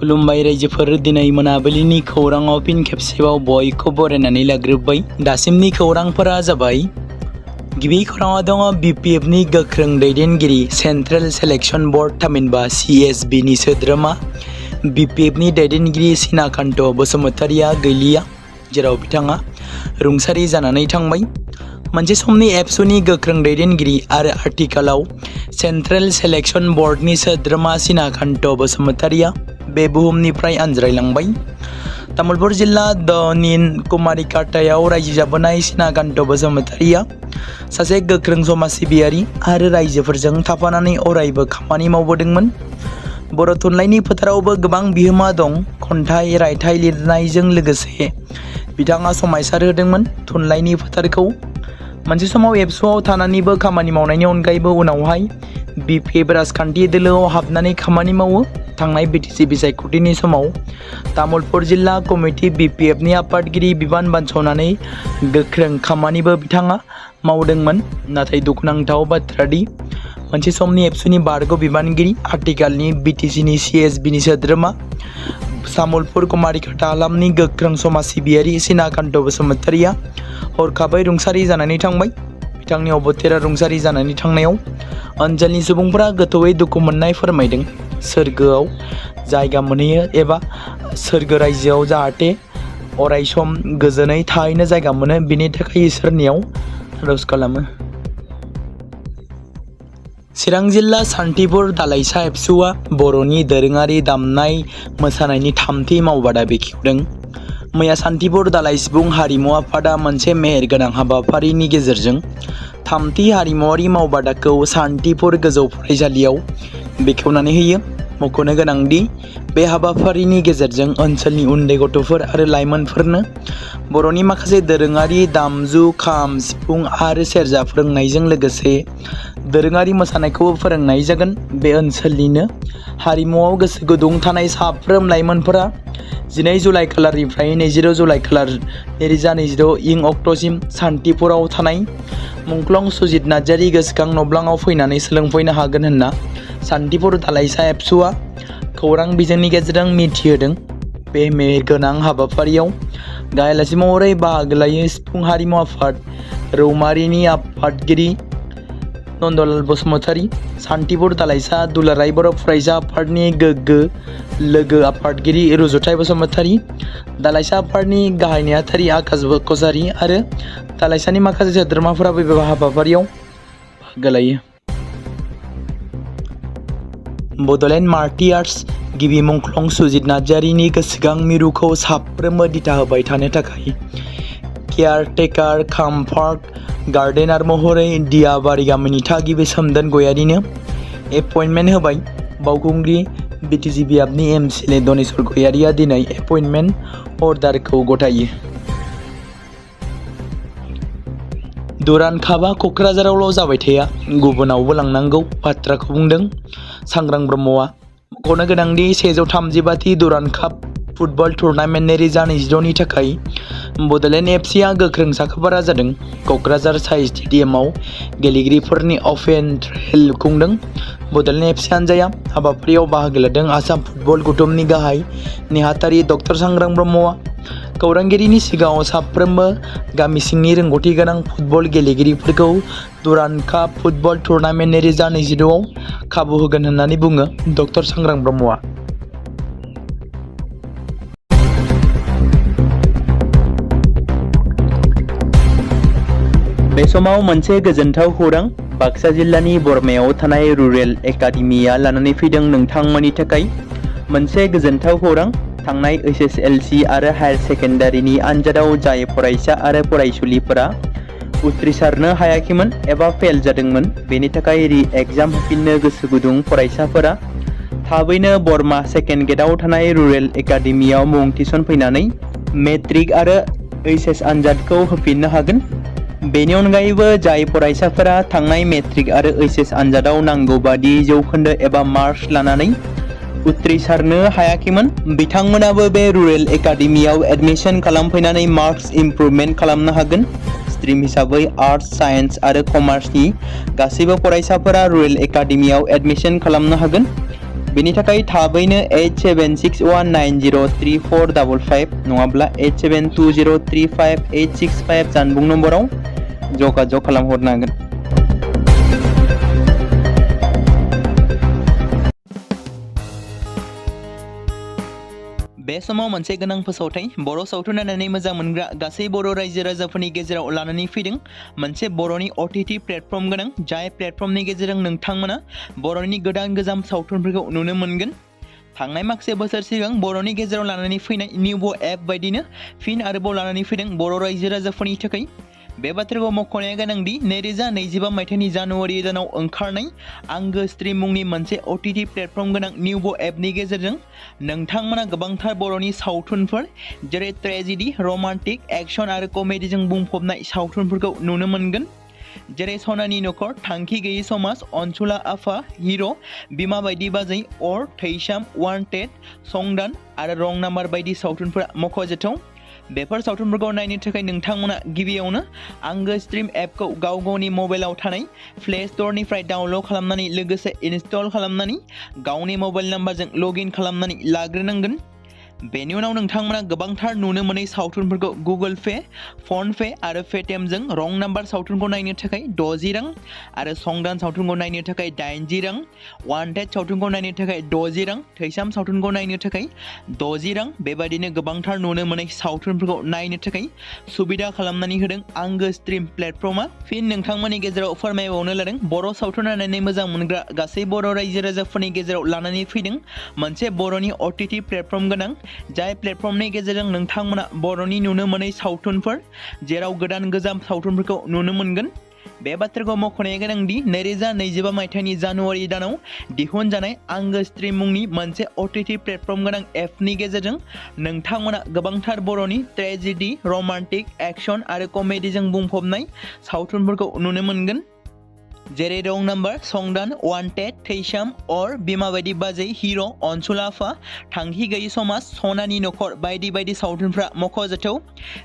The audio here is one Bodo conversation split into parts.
खुलुमबाय रायजोफोर दिनै मोनाबिलिनि खौराङाव फिन खेबसेबाव बयखौ बरायनानै लाग्रोबाय। दासिमनि खौरांफोरा जाबाय। गिबि खौराङाव दङ BPFनि गोख्रों दैदेनगिरि सेन्ट्रेल सेलेक्शन बर्ड थामहिनबा CSB नि सोद्रोमा BPFनि दैदेनगिरि सिनाकान्त बसुमतारिया गैलिया, जेराव बिथाङा रुंसारि जानानै थांबाय। मोनसे समनि एबसुनि गोख्रों दैदेनगिरि आरो आथिखालाव सेन्ट्रेल सेलेक्शन बर्डनि सोद्रोमा सिनाकान्त बसुमतारिया बे बुहुमनिफ्राय आनज्रायलांबाय। तामुलपुर जिल्ला दनिन कुमारिकाटायाव रायजो जाबोनाय सिनाकान्त बसुमतारिया सासे गोख्रों समाज सिबियारि आरो रायजोफोरजों थाफानानै अरायबो खामानि मावबोदोंमोन। बर' थुनलाइनि फोथारावबो गोबां बिहोमा दं। खन्थाइ रायथाइ लिरनायजों लोगोसे बिथाङा समायसार होदोंमोन थुनलाइनि फोथारखौ। मोनसे समाव एबसुआव थानानैबो खामानि मावनायनि अनगायैबो उनावहाय BPF राजखान्थि दोलोआव हाबनानै खामानि मावो। थांनाय BTC बिसायख'थिनि समाव तामुलपुर जिल्ला कमिटि BPFनि आफादगिरि बिबान बानस'नानै गोख्रों खामानिबो बिथाङा मावदोंमोन। नाथाय दुखुनांथाव बाथ्रा दि मोनसे समनि एबसुनि बारग' बिबानगिरि आथिखालनि BTCनि CSB नि सोद्रोमा तामुलपुर कुमारिकाटा हालामनि गोख्रों समाज सिबियारि सिनाकान्त बसुमतारिया हरखाबै रुंसारि जानानै थांबाय। बिथांनि अबथिरा रुंसारि जानानै थांनायाव ओनसोलनि सुबुंफोरा गोथौयै दुखु मोननाय फोरमायदों। सोरगोआव जायगा मोनहैयो एबा सोरगो रायजोआव जाहाथे अरायसम गोजोनै थाहैनो जायगा मोनो, बेनि थाखाय इसोरनियाव आरज खालामो। चिरां जिल्ला सान्थिपुर दालाइसा एबसुआ बर'नि दोरोङारि दामनाय मोसानायनि थामथि मावबादा बेखेवदों। मैया सान्थिपुर दालाइ सुबुं हारिमु आफादा मोनसे मेहेरगोनां हाबाफारिनि गेजेरजों थामथि हारिमुआरि मावबादाखौ सान्थिपुर गोजौ फरायसालियाव बेखेवनानै होयो। मख'नो गोनांदि बे हाबाफारिनि गेजेरजों ओनसोलनि उन्दै गथ'फोर आरो लाइमोनफोरनो बर'नि माखासे दोरोङारि दामजु खाम, सिफुं आरो सेरजा फोरोंनायजों लोगोसे दोरोङारि मोसानायखौबो फोरोंनाय जागोन। बे ओनसोलनिनो हारिमुआव गोसो गुदुं थानाय साफ्रोम लाइमोनफोरा 12 जुलाइ खालारनिफ्राय 20 जुलाइ खालार 2026 इं अक्ट'सिम सान्थिपुराव थानाय मुंख्लं सुजित नार्जारि गोसोखां नब्लाङाव फैनानै सोलोंफैनो हागोन होनना सान्थिपुर दालाइसा एबसुआ खौरां बिजोंनि गेजेरजों मिथिहोदों। बे मेहेरगोनां हाबाफारियाव गाहाय आलासि महरै बाहागो लायो सिफुं हारिमु आफाद रौमारिनि आफादगिरि नन्दलाल बसुमतारि, सान्थिपुर दालाइसा दुलाराय बर' फरायसा आफादनि गोग्गो लोगो आफादगिरि रुजुथाय बसुमतारि, दालाइसा आफादनि गाहाय नेहाथारि आकाश कसारि आरो दालाइसानि माखासे सोद्रोमाफोराबो बे हाबाफारियाव बाहागो लायो। बड'लेण्ड मार्टियार्स गिबि मुंख्लं सुजित नार्जारिनि गोसोखां मिरुखौ साफ्रोमबो दिथा होबाय थानो थाखाय केयारटेकार काम पार्क गार्डेनार महरै दियाबारि गामिनि थागिबि सोमदोन गयारिनो एपइन्टमेन्ट होबाय। बावखुंग्रि BTC बियाबनि MCLA दनेश्वर गयारिया दिनै एपइन्टमेन्ट अर्डारखौ गथायो। दुरान्ड कापआ क'क्राझारावल' जाबाय थाया, गुबुनावबो लांनांगौ बाथ्राखौ बुंदों सांग्रां ब्रह्मआ। मख'नो गोनांदि 135थि दुरान्ड काप फुटबल टुर्नामेन्ट 2022 नि थाखाय बड'लेण्ड FCआ गोख्रों साखाफारा जादों। क'क्राझार साइ स्टेडियामाव गेलेगिरिफोरनि अपेन ट्रायल खुंदों। बड'लेण्ड FC हानजाया हाबाफारियाव बाहागो लादों। आसाम फुटबल गौथुमनि गाहाय नेहाथारि डक्टर सांग्रां ब्रह्मआ खौरांगिरिनि सिगाङाव साफ्रोमबो गामि सिंनि रोंगौथि गोनां फुटबल गेलेगिरिफोरखौ दुरान्ड काप फुटबल टुर्नामेन्ट 2022 आव खाबु होगोन होननानै बुङो डक्टर सांग्रां ब्रह्मआ। बे समाव मोनसे गोजोनथाव खौरां बाक्सा जिल्लानि बरमायाव थानाय रुरेल एकाडेमिया लानानै फैदों नोंथांमोननि थाखाय मोनसे गोजोनथाव खौरां। थांनाय SSLC आरो हायार सेकेन्डारिनि आनजादाव जाय फरायसा आरो फरायसुलिफोरा उथ्रिसारनो हायाखैमोन एबा फेल जादोंमोन, बेनि थाखाय रि-एग्जाम होफिननो गोसो गुदुं फरायसाफोरा थाबैनो बरमा सेकेन्ड गेटआव थानाय रुरेल एकाडेमियाव मुं थिसनफैनानै मेट्रिक आरो HS आनजादखौ होफिननो हागोन। बेनि अनगायैबो जाय फरायसाफोरा थांनाय मेट्रिक आरो HS आनजादाव नांगौ बादि जौखोन्दो एबा मार्क्स लानानै उथ्रिसारनो हायाखैमोन, बिथांमोनाबो बे रुरेल एकाडेमियाव एडमिशन खालामफैनानै मार्क्स इमप्रुभमेन्ट खालामनो हागोन। स्ट्रिम हिसाबै आर्ट्स, साइन्स आरो कमार्सनि गासैबो फरायसाफोरा रुरेल एकाडेमियाव एडमिशन खालामनो हागोन। बेनि थाखाय थाबैनो 8761903455 नङाब्ला 8720358665 जानबुं नम्बराव जगाजग खालामहरनो हागोन। बे समाव मोनसे गोनां फोसावथाय बर' सावथुन नायनानै मोजां मोनग्रा गासै बर' रायजो राजाफोरनि गेजेराव लानानै फैदों मोनसे बर'नि OTT प्लेटफर्म गोनां जाय प्लेटफर्मनि गेजेरजों नोंथांमोना बर'नि गोदान गोजाम सावथुनफोरखौ नुनो मोनगोन। थांनाय माखासे बोसोर सिगां बर'नि गेजेराव लानानै फैनाय निउबो एप बायदिनो फिन आरोबाव लानानै फैदों बर' रायजो राजाफोरनि थाखाय। बे बाथ्राखौ मख'नाया गोनांदि 2025 मायथाइनि जानुवारि दानाव ओंखारनाय आंगो स्ट्रिम मुंनि मोनसे OTT प्लेटफर्म गोनां निउबो एपनि गेजेरजों नोंथांमोना गोबांथार बर'नि सावथुनफोर जेरै ट्रेजेडी, रमान्टिक, एक्शन आरो कमेडीजों बुंफबनाय सावथुनफोरखौ नुनो मोनगोन। जेरै सनानि नखर, थांखि गैयै समाज, अनसुला आफा, हिर', बिमा बायदि बाजै, अर, थैसाम, वान्टेड, संदान आरो रं नाम्बार बायदि सावथुनफोरा मख'जाथाव। बेफोर सावथुनफोरखौ नायनो थाखाय नोंथांमोना गिबियावनो आंगो स्ट्रिम एपखौ गावनि मबाइलाव थानाय प्ले स्ट'रनिफ्राय डाउनल'ड खालामनानै लोगोसे इनस्टल खालामनानै गावनि मबाइल नाम्बारजों लगइन खालामनानै लाग्रोनांगोन। बेनि उनाव नोंथांमोना गोबांथार नुनो मोनै सावथुनफोरखौ गुगोल पे, फन पे आरो पेटिएमजों रं नाम्बार सावथुनखौ नायनो थाखाय 60 रां आरो संदान सावथुनखौ नायनो थाखाय 80 रां, वान्टेड सावथुनखौ नायनो थाखाय 60 रां, थैसाम सावथुनखौ नायनो थाखाय 60 रां बेबायदिनो गोबांथार नुनो मोनै सावथुनफोरखौ नायनो थाखाय सुबिदा खालामनानै होदों आंगो स्ट्रिम प्लेटफर्मा। फिन नोंथांमोननि गेजेराव फोरमायबावनो लादों बर' सावथुन नायनानै मोजां मोनग्रा गासै बर' रायजो राजाफोरनि गेजेराव लानानै फैदों मोनसे बर'नि OTT प्लेटफर्म गोनां जाय प्लेटफर्मनि गेजेरजों नोंथांमोना बर'नि नुनो मोनै सावथुनफोर जेराव गोदान गोजाम सावथुनफोरखौ नुनो मोनगोन। बे बाथ्राखौ मख'नाया गोनांदि 2025 मायथाइनि जानुवारि दानाव दिहुनजानाय आंगो स्ट्रिम मुंनि मोनसे OTT प्लेटफर्म गोनां एपनि गेजेरजों नोंथांमोना गोबांथार बर'नि ट्रेजेडी, रमान्टिक, एक्शन आरो कमेडीजों बुंफबनाय सावथुनफोरखौ नुनो मोनगोन। जेरै रं नाम्बार, संदान, वान्टेड, थैसाम, अर, बिमा बायदि बाजै, हिर', अनसुला आफा, थांखि गैयै समाज, सनानि नखर बायदि बायदि सावथुनफ्रा मख'जाथाव।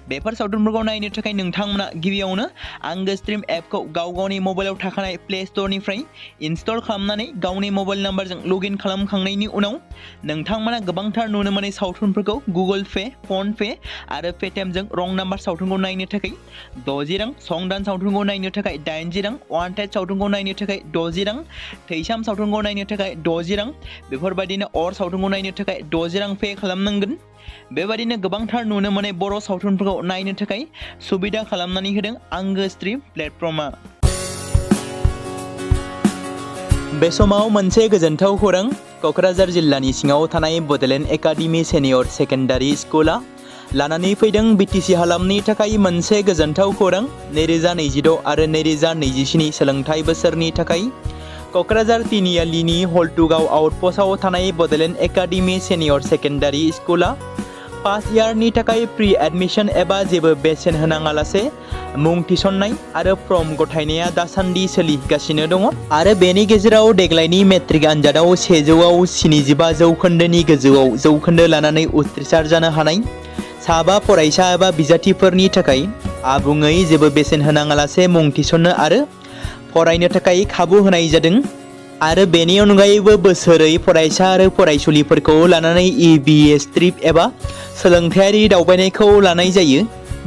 बेफोर सावथुनफोरखौ नायनो थाखाय नोंथांमोना गिबियावनो आंगो स्ट्रिम एपखौ गावनि मबाइलाव थाखानाय प्ले स्ट'रनिफ्राय इनस्टल खालामनानै गावनि मबाइल नाम्बारजों लगइन खालामखांनायनि उनाव नोंथांमोना गोबांथार नुनो मोनै सावथुनफोरखौ गुगोल पे, फन पे आरो पेटिएमजों रं नाम्बार सावथुनखौ नायनो थाखाय 60 रां, संदान सावथुनखौ नायनो थाखाय 80 रां, वान्टेड सावथुनखौ नायनो थाखाय 60 रां, थैसाम सावथुनखौ नायनो थाखाय 60 रां बेफोरबायदिनो अर सावथुनखौ नायनो थाखाय 60 रां पे खालामनांगोन। बेबायदिनो गोबांथार नुनो मोनै बर' सावथुनफोरखौ नायनो थाखाय सुबिदा खालामनानै होदों आंगो स्ट्रिम प्लेटफर्मा। बे समाव मोनसे गोजोनथाव खौरां क'क्राझार जिल्लानि सिङाव थानाय बड'लेण्ड एकाडेमि सिनियर सेकेन्डारि स्कुला लानानै फैदों BTC हालामनि थाखाय मोनसे गोजोनथाव खौरां 2026 आरो 2027 सोलोंथाइ बोसोरनि थाखाय क'क्राझार तिनिआलिनि हल्टुगाव आउटपस्टआव थानाय बड'लेण्ड एकाडेमि सिनियर सेकेन्डारि स्कुला फार्स्ट इयारनि थाखाय प्रि एडमिशन एबा जेबो बेसेन होनाङालासे मुं थिसननाय आरो फर्म गथायनाया दासान्दि सोलिगासिनो दङ आरो बेनि गेजेराव देग्लायनि मेट्रिक आनजादाव 100आव 75 जौखोन्दोनि गोजौआव जौखोन्दो लानानै उथ्रिसार जानो हानाय साबा फरायसा एबा बिजाथिफोरनि थाखाय आबुङै जेबो बेसेन होनाङालासे मुं थिसननो आरो फरायनो थाखाय खाबु होनाय जादों आरो बेनि अनगायैबो बोसोरै फरायसा आरो फरायसुलिफोरखौ लानानै EBS ट्रिप एबा सोलोंथायारि दावबायनायखौ लानाय जायो।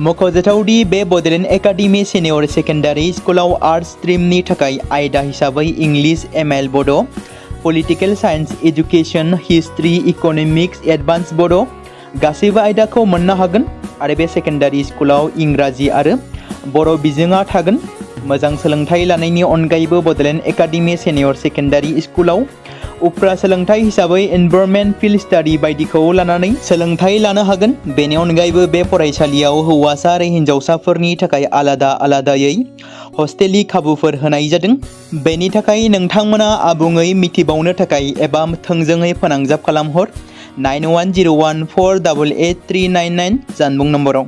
मख'जाथावदि बे बड'लेण्ड एकाडेमि सिनियर सेकेन्डारि स्कुलाव आर्ट्स स्ट्रिमनि थाखाय आयदा हिसाबै इंलिश, ML बड', political science, education, history, economics, advance बड' गासैबो आयदाखौ मोननो हागोन आरो बे सेकेन्डारि स्कुलाव इंराजि आरो बर' बिजोङा थागोन। मोजां सोलोंथाइ लानायनि अनगायैबो बड'लेण्ड एकाडेमि सिनियर सेकेन्डारि स्कुलाव उफ्रा सोलोंथाइ हिसाबै एनभायरनमेन्ट, फिल्ड स्टाडि बायदिखौ लानानै सोलोंथाइ लानो हागोन। बेनि अनगायैबो बे फरायसालियाव हौवासा आरो हिन्जावसाफोरनि थाखाय आलादा आलादायै हस्टेलनि खाबुफोर होनाय जादों। बेनि थाखाय नोंथांमोना आबुङै मिथिबावनो थाखाय एबा थोंजोङै फोनांजाब खालामहर 9101488399 जानबुं नम्बराव।